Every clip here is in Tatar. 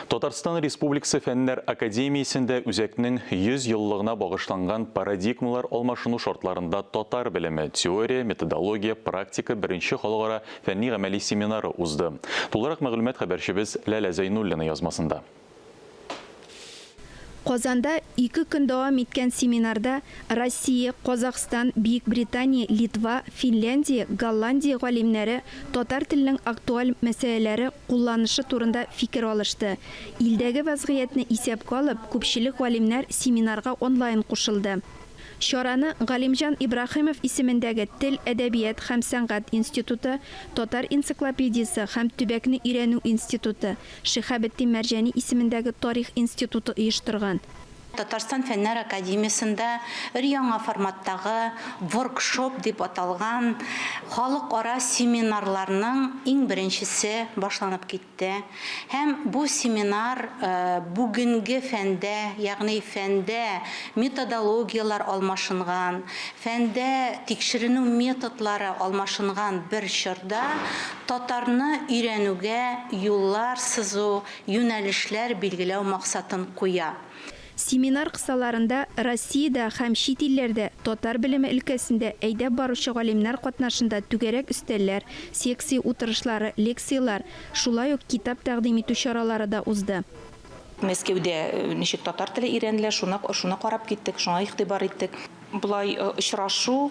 Татарстан Республикасы Фәннәр академиясендә үзәкнең 100 еллыгына багышланган Парадигмалар алмашыну шартларында татар белеме, теория, методология, практика беренче халыкара фәнни-гамәли семинары узды. Тулырак мәгълүмат хәбәрчебез Ләлә Зәйнуллина язмасында. Казанда ике көн дәвам иткән семинарда Россия, Казахстан, Бөекбритания, Литва, Финляндия, Голландия галимнәре татар теленең актуаль мәсьәләләре, кулланышы турында фикер алышты. Илдәге вәзгыятьне исәпкә алып, күпчелек галимнәр семинарга онлайн кушылды. Чараны Галимҗан Ибраһимов исемендәге Тел, әдәбият һәм сәнгать институты, Татар энциклопедиясе һәм төбәкне өйрәнү институты, Шиһабетдин Мәрҗани исемендәге Тарих институты оештырган. Татарстан Фәннәр академиясендә өр-яңа форматтагы воркшоп дип аталган халыкара семинарларның иң беренчесе башланып китте. Һәм бу семинар бүгенге фәндә, ягъни фәндә методологияләр алмашынган, фәндә тикшеренү методлары алмашынган бер чорда татарны өйрәнүгә юллар сызу, юнәлешләр билгеләү максатын куя. Семинар кысаларында Россиядә һәм чит илләрдә татар белеме өлкәсендә әйдәп баручы галимнәр катнашында түгәрәк өстәлләр, секция утырышлары, лекцияләр, шулай ук китап тәкъдим итү чаралары да узды. Мәскәүдә ничек татар теле өйрәнелә, шуны шуны карап киттек, шуңа игътибар иттек. Болай очрашу,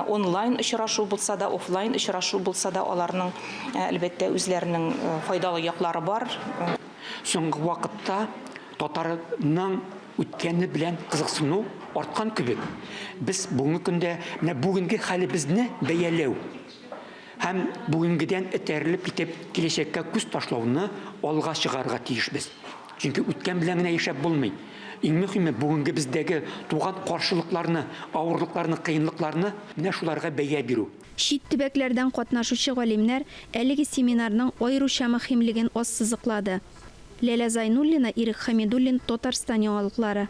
онлайн очрашу булса да, офлайн очрашу булса да, аларның, әлбәттә, үзләренең файдалы яклары бар. Соңгы вакытта татарның үткәне белән кызыксыну арткан кебек. Без бүгенге көндә менә бүгенге хәлебезне бәяләү һәм бүгенгедән этәрелеп китеп киләчәккә күз ташлауны алга чыгарырга тиешбез. Чөнки үткән белән генә яшәп булмый. Иң мөһиме бүгенге бездәге туган каршылыкларны, авырлыкларны, кыенлыкларны менә шуларга бәя бирү. Чит төбәкләрдән катнашучы галимнәр әлеге семинарның аеруча мөһимлеген ассызыклады. Ләлә Зайнуллина, Ирек Хәмидуллин, Татарстан яңалыклары.